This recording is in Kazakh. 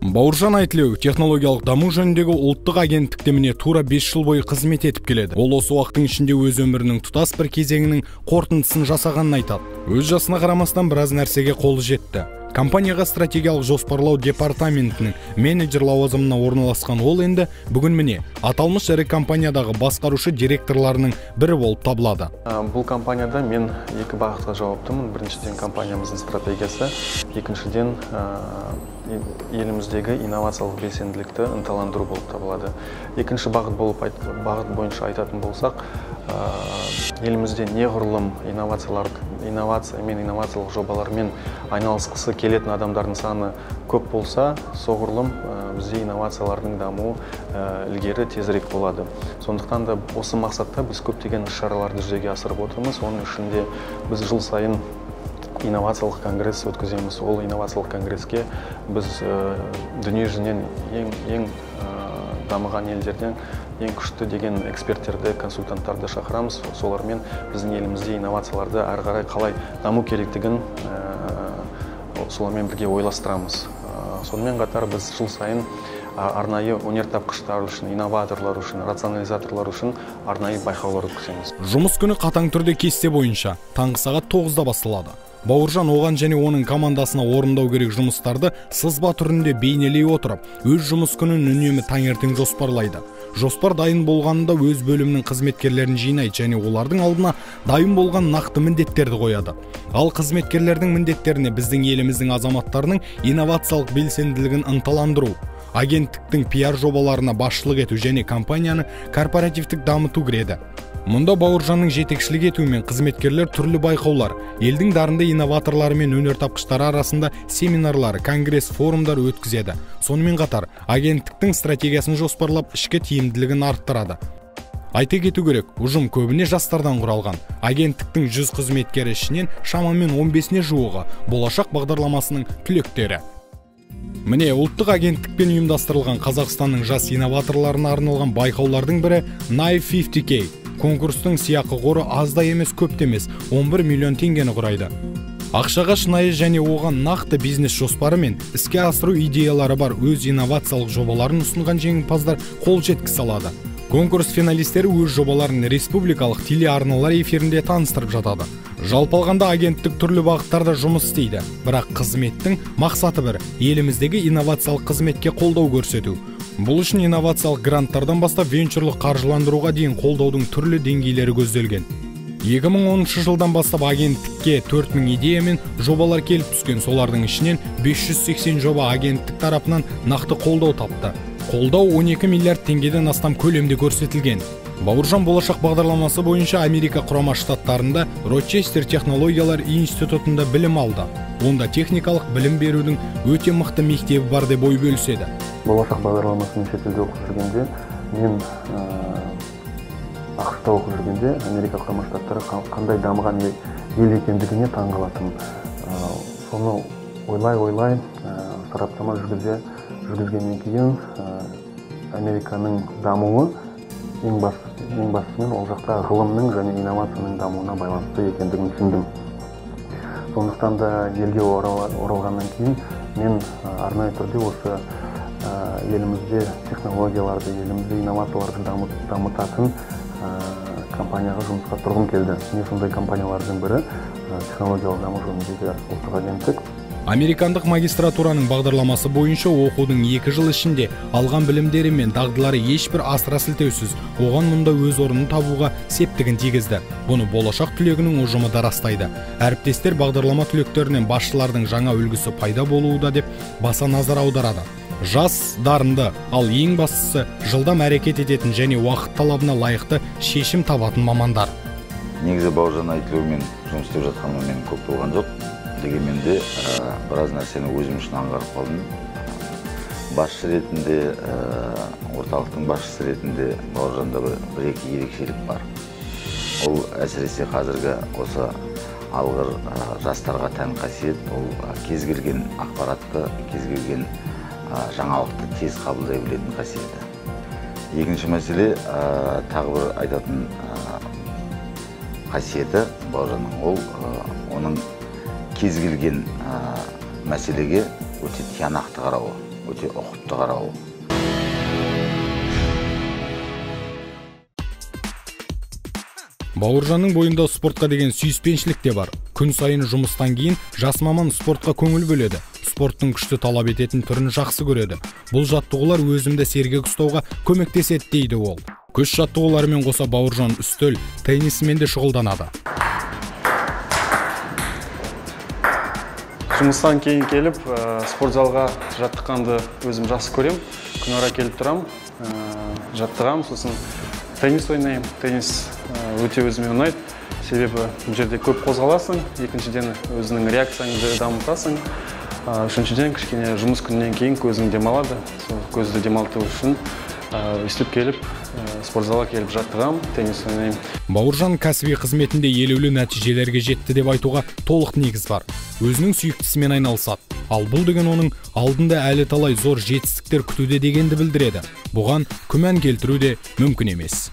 Бауыржан Айтілеу технологиялық даму жөніндегі ұлттық агенттікте міне тура 5 жыл бойы қызмет етіп келеді. Ол осы уақыттың ішінде өз өмірінің тұтас бір кезеңінің қорытындысын жасағанын айтады. Өз жасына қарамастан біраз нәрсеге қолы жетті. Компанияға стратегиялық жоспарлау департаментінің менеджер лауазымына орналасқан ол енді бүгін міне аталмыш ірі компаниядағы басқарушы директорларының бірі болып табылады. Бұл компанияда мен екі бағытқа жауаптымын. Біріншіден, компаниямыздың стратегиясы, екіншіден, еліміздегі инновациялық белсенділікті ынталандыру болып табылады. Екінші бағыт бойынша айтатын болсақ, елімізде неғұрлым инновация мен инновациялық жобалармен айналысқысы келетін адамдардың саны көп болса, соғұрлым бізде инновациялардың дамуы ілгері тезірек болады. Сондықтан да осы мақсатта біз көптеген іс-шараларды жүзеге асырып отырмыз. Оның ішінде біз жыл сайын инновациялық конгресс өткіземіз. Ол инновациялық конгресске біз дүниежүзінен ең дамыған елдерден ең күшті деген эксперттерді, консультанттарды шақырамыз. Солармен біздің елімізде инновацияларды әрі қарай қалай даму керектігін солармен бірге ойластырамыз. Сонымен қатар біз жыл сайын арнайы өнертапқыштар үшін, инноваторлар үшін, рационализаторлар үшін арнайы байқаулар өткіземіз. Жұмыс күні қатаң түрде кесте бойынша таңғы сағат 9-да басталады. Бауыржан оған және оның командасына орындау керек жұмыстарды сызба түрінде бейнелей отырып, өз жұмыс күнін үнемі таңертең жоспарлайды. Жоспар дайын болғанында өз бөлімінің қызметкерлерін жинайды және олардың алдына дайын болған нақты міндеттерді қояды. Ал қызметкерлердің міндеттеріне біздің еліміздің азаматтарының инновациялық белсенділігін ынталандыру, агенттіктің пиар жобаларына басшылық ету және компанияны корпоративтік дамыту кіреді. Мұнда Бауыржанның жетекшілік етуімен қызметкерлер түрлі байқаулар, елдің дарынды инноваторлары мен өнертапқыштары арасында семинарлар, конгресс, форумдар өткізеді. Сонымен қатар, агенттіктің стратегиясын жоспарлап, ішкі тиімділігін арттырады. Айта кету керек, ұжым көбіне жастардан құралған. Агенттіктің 100 қызметкері ішінен шамамен 15-не жуығы болашақ бағдарламасының түлектері. Міне, ұлттық агенттікпен ұйымдастырылған Қазақстанның жас инноваторларына арналған байқаулардың бірі NAI 50K. Конкурстың сыйақы қоры аз да емес, көп те емес, 11 миллион теңгені құрайды. Ақшаға шынайы және оған нақты бизнес жоспары мен іске асыру идеялары бар өз инновациялық жобаларын ұсынған жеңімпаздар қол жеткізе алады. Конкурс финалистері өз жобаларын республикалық телеарналар эфирінде таныстырып жатады. Жалпы алғанда агенттік түрлі бағыттарда жұмыс істейді, бірақ қызметтің мақсаты бір – еліміздегі инновациялық қызметке қолдау көрсету. Бұл үшін инновациялық гранттардан бастап венчурлық қаржыландыруға дейін қолдаудың түрлі деңгейлері көзделген. 2010 жылдан бастап агенттікке 4000 идея мен жобалар келіп түскен, солардың ішінен 580 жоба агенттік тарапынан нақты қолдау тапты. Қолдау 12 миллиард теңгеден астам көлемде көрсетілген. Бауыржан болашақ бағдарламасы бойынша Америка Құрама Штаттарында Рочестер технологиялар институтында білім алды. Онда техникалық білім берудің өте мықты мектебі бар деп ой бөліседі. Болашақ бағдарламасын шетелде оқып жүргенде, мен ақш-та оқып жүргенде Америка Құрама Штаттары қандай дамыған ел екендігіне таңғалатынмын. Соны ойлай-ойлай сараптама жүргізгеннен кейін Американың дамуы ең бастысымен ол жақта ғылымның және инновацияның дамуына байланысты екендігін түсіндім. Сондықтан да елге оралғаннан кейін мен арнайы түрде осы елімізде технологияларды, елімізде инновацияларды дамытатын компанияға жұмысқа тұрғым келді. Міне, сондай компаниялардың бірі технологиялық даму жөніндегі ұлттық агенттік. Американдық магистратураның бағдарламасы бойынша оқудың 2 жыл ішінде алған білімдері мен дағдылары ешбір асыра сілтеусіз оған мұнда өз орнын табуға септігін тигізді. Бұны болашақ түлегінің ұжымы да растайды. Әріптестер бағдарлама түлектерінен басшылардың жаңа үлгісі пайда болууда деп баса назар аударады. Жас, дарынды, ал ең бастысы жылдам әрекет ететін және уақыт талабына лайықты шешім табатын мамандар. Негізі Бауыржан Айтілеумен жұмыс істеп жатқаныма мен көп болған жоқ. Дегенмен де біраз нәрсені өзім үшін аңғарып қалдым. Басшы ретінде, орталықтың басшысы ретінде Бауыржанда бір екі ерекшелік бар. Ол әсіресе қазіргі осы алғыр жастарға тән қасиет, ол кез келген ақпаратты, кез келген жаңалықты тез қабылдай білетін қасиеті. Екінші мәселе, тағы бір айтатын қасиеті Бауыржанның, ол оның кез келген мәселеге өте тиянақты қарауы. өте ұқыпты қарау. Бауыржанның бойында спортқа деген сүйіспеншілік те бар. Күн сайын жұмыстан кейін жас маман спортқа көңіл бөледі. Спорттың күшті талап ететін түрін жақсы көреді. Бұл жаттығулар өзімді сергек ұстауға көмектеседі дейді ол. Күш жаттығуларымен қоса Бауыржан үстел теннисімен де шұғылданады. Жұмыстан кейін келіп, спортзалға жаттыққанды өзім жақсы көрем. Күн ара келіп тұрам, жаттығам, сосын теннис ойнаймын. Теннис өте өзіме ұнайды, себебі бұл жерде көп қозғаласың, екіншіден өзіңнің реакцияңды дамытасың, үшіншіден кішкене жұмыс күнінен кейін көзің демалады. Сол көзді демалту үшін өстіп келіп, спортзалға келіп жаттығам, теннис ойнаймын. Бауыржан кәсіби қызметінде елеулі нәтижелерге жетті деп айтуға толық негіз бар. Өзінің сүйіктісімен айналысады. Ал бұл деген оның алдында әлі талай зор жетістіктер күтуде дегенді білдіреді. Бұған күмән келтіру де мүмкін емес.